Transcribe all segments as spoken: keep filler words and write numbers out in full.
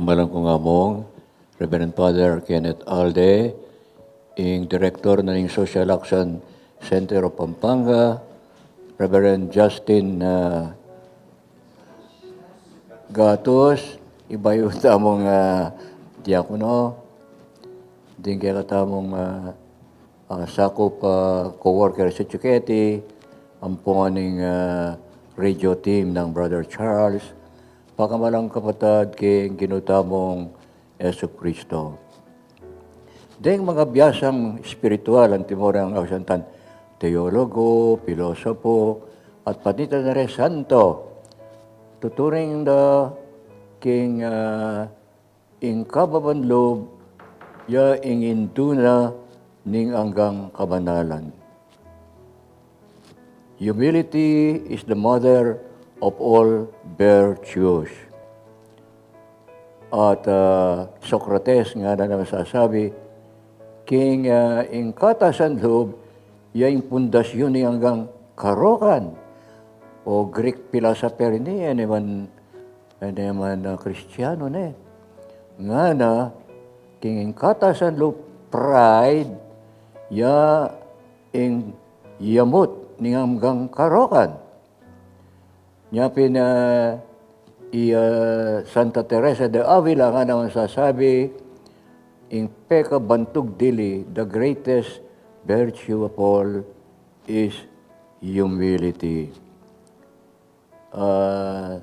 Malang kung among Reverend Father Kenneth Alde, ing Director na ning Social Action Center of Pampanga, Reverend Justin, ah, Gatus, ibayu tamung, ah, diakono, ding kekatamung, ah, ah, sakup, ah, co-worker sa Chuketi, ampo ning, ah, radio team nang Brother Charles, pakamalang kapatad king Ginu tamung Jesucristo. Deng mga biasang espiritual, antimo reng ausan tang teologo, pilosopo, at pati na ring santo, tuturing da king, ah, ing kababan lub, ya ing indu na ning anggang kabanalan. Humility is the mother of all virtues. At, ah, Socrates ngana na masasabi, king, ah, ing katasan lub, ya ing pundasyun ning anggang karokan. O Greek philosopher ini, e ne man, e ne man, ah, Kristiyanu ne. Ngana, king ing katasan lub, pride, ya ing yamut ning anggang karokan. Nya pin, ah, i, ah, Santa Teresa de Avila ngana masasabi, ing pekabantug dili, the greatest virtue of all is humility. Ah,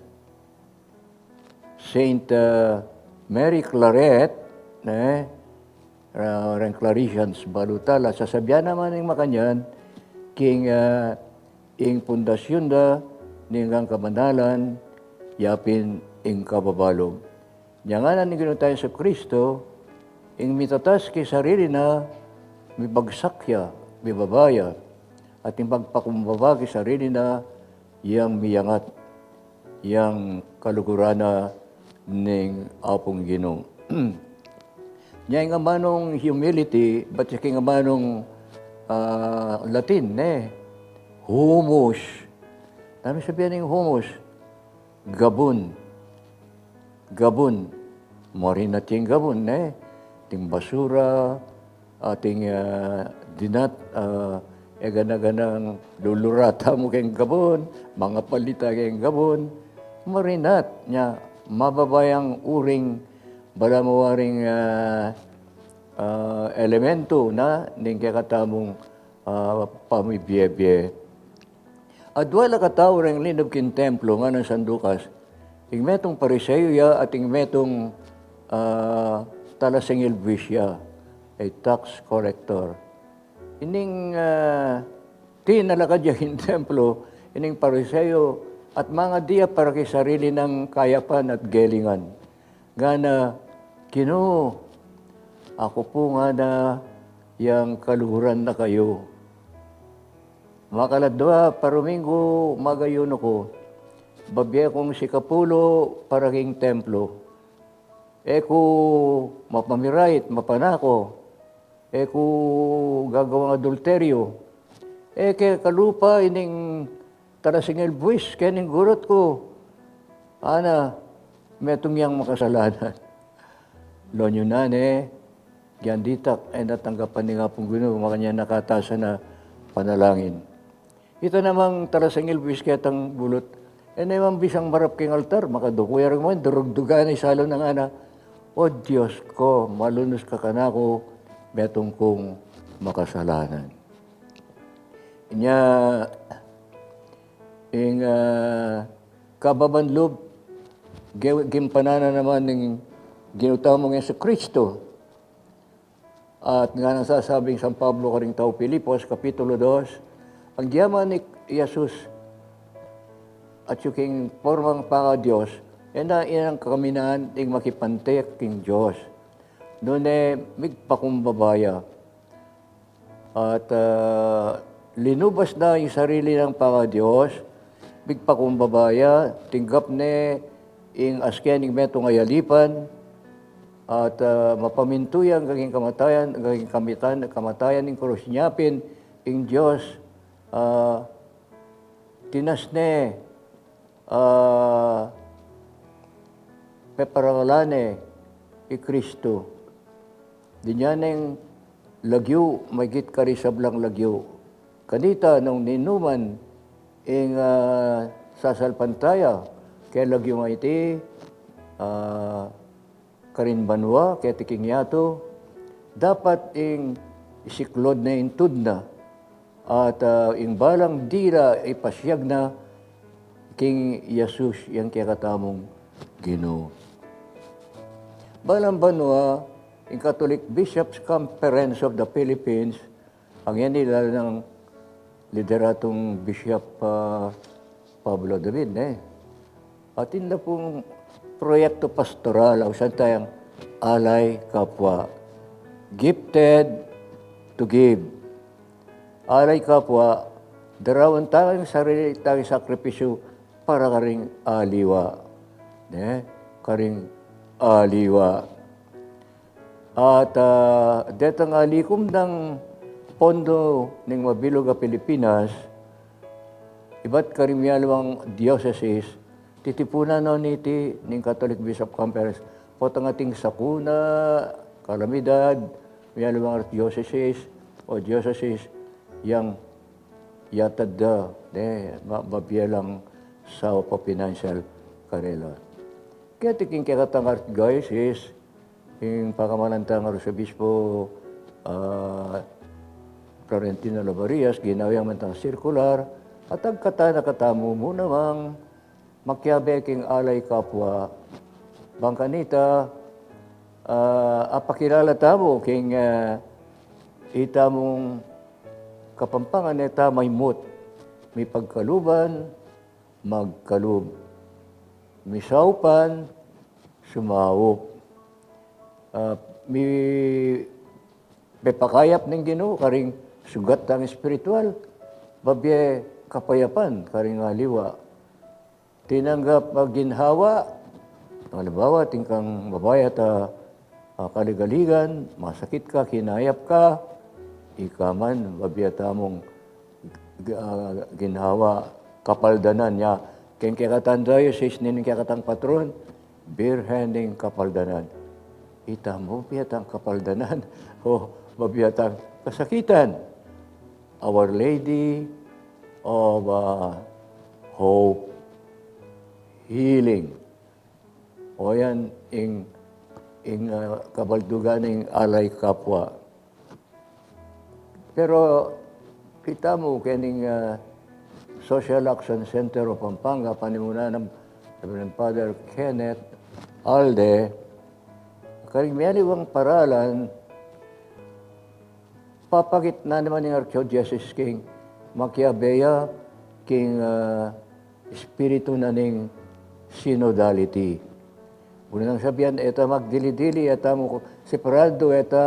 Saint, ah, Mary Claret, ne, ah, reng Claretians, balu tala, sasabian na man ing makanyan, king, ah, ing pundasyun da ning anggang kabanalan, ya pin ing kababalub. Nya ngana ning Ginu tang Jesucristo, ing mitatas king sarili na, mibagsak ya, mibaba ya, at ing magpakumbaba king sarili na, yang miyangat, yang kaluguran na ning Apung Ginu. Nya ing amanung humility, bat ya king amanung, ah, Latin, ne? Humus. Nanu sabian ning humus? Gabun. Gabun. Marinat ya ing gabun, ne? Ating basura, ating, ah, dinat, ah, e gana-ganang lulura tamu keng gabun, mangapalita keng gabun. Marinat nya, mababa yang uring balamu waring, ah, ah, elemento na ning kekatamung, ah, pamibie-bie. Adwa la katau reng linub king templo, ngana nang San Lucas, ing metung Pariseo ya at ing metung, ah, talasingil buis ya, a tax collector. Ining, ah, tinalakad ya king templo, ining Pariseo, at mangadi ya para king sarili nang kayapan at gelingan. Ngana, Ginu, aku pu ngana yang kaluguran na kayu. Makaladwa paruminggu magayunu ku, babie kung sikapulu para king templo. E ku mapamirait, mapanako. E ku gagawang adulteryo. E ke kalupa ining talasingil buis keni ning gurut ku. Ana, metung yang makasalanan. Lon yu na ne, gyan ditak, e na tanggapan ning Apung Ginu, makanyan a katasan a panalangin. Ita namang talasingil buis ketang bulut, e ne man bisang marap king altar, makaduku ya reng man, durugdugan na ing salu na, ngana, O Dios ku, malunus ka kanaku, metung kung makasalanan. Nya, ing, ah, kababan lub, ge-, gimpanan na naman ning Ginu tamung Jesucristo. At ngana nang sasabing San Pablo karing tau Filipos, Kapitulo dos, agyang man i Jesus atyu king pormang paka-Dios, e na inang kakaminaan ing makipante king Dios. Nune migpakumbaba ya. At, ah, linubas na ing sarili nang paka-Dios, migpakumbaba ya, tinggap ne ing asken ning metung a yalipan, at, ah, mapamintu yang kaging kamatayan, kaging kamitan-, kamatayan ning krus. Nya pin ing Dios, ah, tinas ne, ah, peparangalan ne i Kristu. Dinan neng lagyu, maigit karing sablang lagyu. Kanita nung ninuman ing, ah, sasalpantaya keng lagyu a iti, ah, karin banua, keti king yatu, dapat ing isiklud na ing tud na, at, ah, ing balang dila ipasiag na king Jesus yang kekatamung Ginu. Balang banua, ing Catholic Bishops' Conference of the Philippines, ang yan ilalam ng liderato nang Bishop, ah, Pablo David, eh. Atin da pung proyekto pastoral, ausan taya ing Alay Kapwa. Gifted to give. Alay Kapwa, daraun taya ing sarili tang sakripisyu para karing aliwa. Ne? Karing aliwa. At, ah, detang alikum dang pondo ning mabilug a Pilipinas, ibat karing mialiwang dioceses, titipunan no niti ning Catholic Bishop Conference, potang ating sakuna, kalamidad, mialiwang dioceses o dioceses yang yatad da, ne, ma-, mabie lang saup a pinansyal karela. Keti king kekatang archdiocese, ing pakamalan tang arzobispo, ah, Florentino Labarias, ginawa yang mantang circular, at agkatan na katamu mu namang makiabe king Alay Kapwa. Bang kanita, ah, apakilala tamu king, ah, itamung Kapampangan, e ta maimut, mipagkaluban, magkalub, misaupan, sumaup. Ah, mi-, mipakayap ning Ginu karing sugat tang espiritual, babie kapayapan karing aliwa. Tinanggap a ginhawa, halimbawa, atin kang mabayat a, ah, kaligaligan, masakit ka, kinayap ka, ika man, babie tamung, ah, ginhawa, kapaldanan ya. Keng kekatang diocese, ning kekatang patron, Birhen ning Kapaldanan. Ita mu, babie tang kapaldanan, o babie tang kasakitan. Our Lady of, ah, Hope, Healing. O yan, ing, ing, ah, kabaldugan ning Alay Kapwa. Pero kita mu kening, ah, Social Action Center of Pampanga, panimunan nang Reverend Father Kenneth Alde, karing mialiwang paralan, papakit na naman ing archdiocese king makiabe ya king, ah, espiritu na ning synodality. Buri nang sabian, e ta magdili-dili, e ta mu separado, e ta,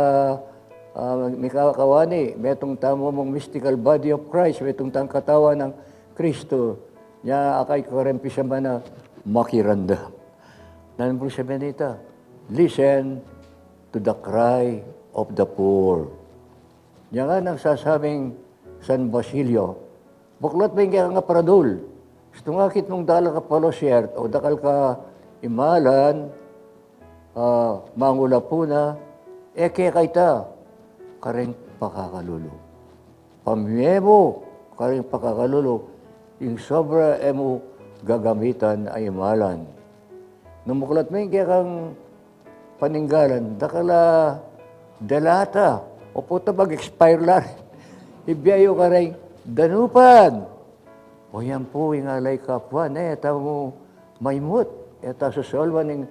ah, mikakawani, metung tamu mung mystical body of Christ, metung tang katawan nang Kristo, nya akay kareng pisaman a makiranda. Nanu buri sabian nita? Listen to the cry of the poor. Nya ngan sasabing San Basilio, buklat mu ing kekang aparadul. Situng akit mung dakal ka palosyert o dakal ka imalan, ah, mangulapu na, e keka ita, kareng pakakalulu. Pamie mu kareng pakakalulu, ing sobra e mu gagamitan a imalan. Nung buklat mu ing kekang paninggalan, dakal a delata, o pota mag-expire la rin. Ibie yu kareng danupan. O yan pu ing Alay Kapwa, ne, e ta mu maimut, e ta susolwan ing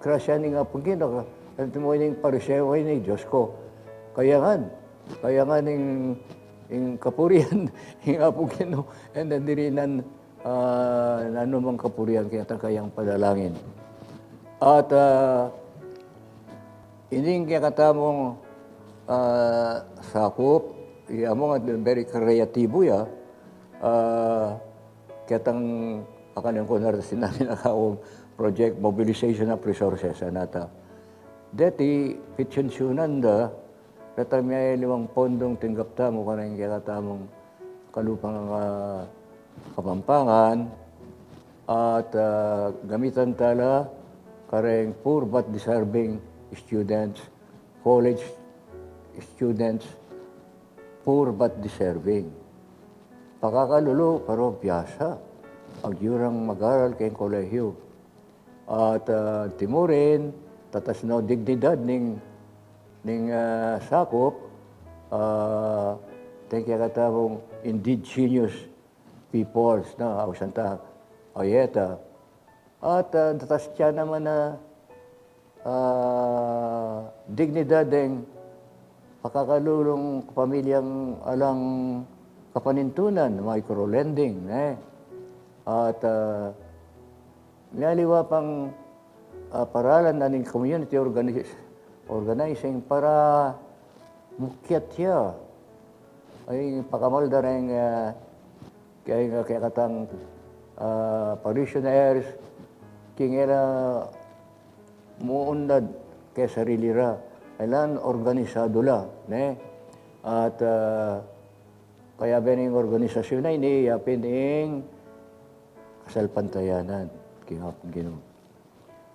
grasya ning Apung Ginu, anti mu ning Pariseo ini, Dios ku. Kaya ngan, kaya ngan ing, ing kapurian ning Apung Ginu, e na dirinan, ah, nanumang kapurian keta kayang padalangin. At, ah, ining kekatamung, ah, sakup, ya mu nga very kreatibo ya, ah, ketang akan yang kunar sinabi na kaung project mobilization of resources, anata. Deti, pitsunsunan da, Petang mialiwang pondong tinggap tamu kareng kekatamung kalupang, ah, Kapampangan, at, ah, gamitan tala kareng poor but deserving students, college students, poor but deserving. Pakakalulu, pero biasa, agyang mag-aral keng kolehiyu. At, ah, antimurin, tatas no dignidad ning, ning, ah, sakup, ah, deng kekatamung indigenous peoples, no, ausan ta, ayeta. At, ah, tatas ya naman a, ah, dignidad deng pakakalulung pamilyang alang kapanintunan, micro-lending, ne? At, ah, may aliwa pang, ah, paralan na ning community organis-, organizing para mukyat ya. Ay, pakamal da reng, ah, kaya, kaya katang, ah, parishioners, king e la muunlad keng sarili ra. Kailan organisado la, ne? At, ah, kaya bene ing organisasyun a ini, yapin ing kasalpantayanan king Apung Ginu.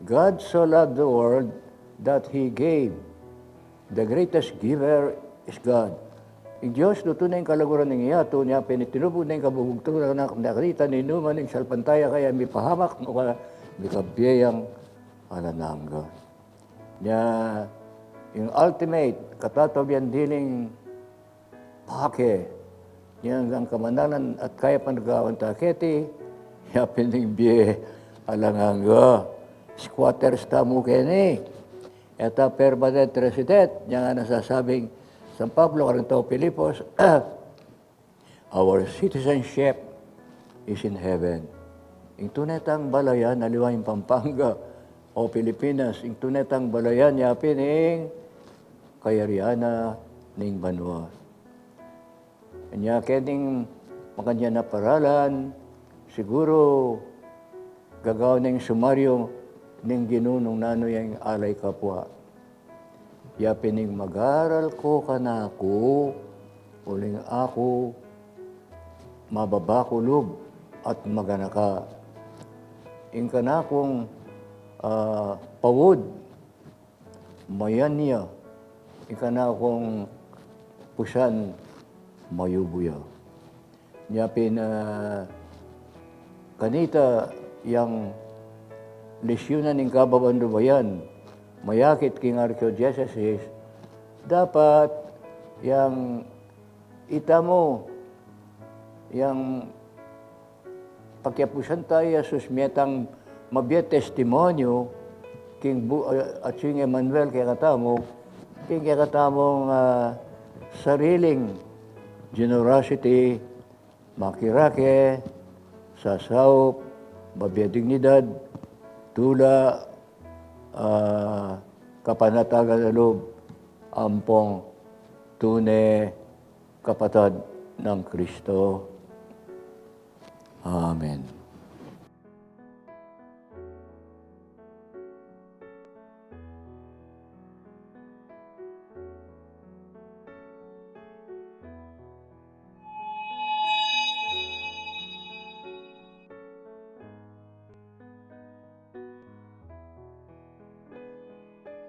God so loved the world that He gave. The greatest giver is God. Ing Dios, lutu na ing kalaguran ning yatu, nya pin itinubud na ing kabubugtuan na kanita, ninuman ing salpantaya kaya mipahamak, no kaya mikabie yang alang angga. Nya, ing ultimate, katatawagan diling pake, nya ing kamanalan at kaya panagawan ta keti, yapin ing bie alang angga. Squatters tamu keni. E ta permanent resident, nya nga nasasabing San Pablo, karing tau Filipos, "Our citizenship is in heaven." Ing tune tang balayan, aliwa ing Pampanga o Pilipinas, ing tune tang balayan, yapin ing kayarian na ning banua. Nya, kening makanyan a paralan, siguru gagawan neng sumaryu ning Ginu nung nanu yang alay kapua. Yapin ing mag-aral ko kanaku, uling aku mababa ku lub at maganaka. Ing kanakung, ah, pawud, mayan ya, ing kanakung pusan, mayubu ya. Nya pin, ah, kanita yang lisyunan ning kababan lubayan, mayakit king archidioceses, dapat yang itamu, yang pakiapusan ta ya sus mie tang mabie testimonyu king bu-, ah, atyu ing Emmanuel kekatamu, king kekatamung, ah, sariling generosity, makirake, sasaup, mabie dignidad, tula, ah, kapanatagan a lub, ampong tune kapatad nang Kristo. Amen.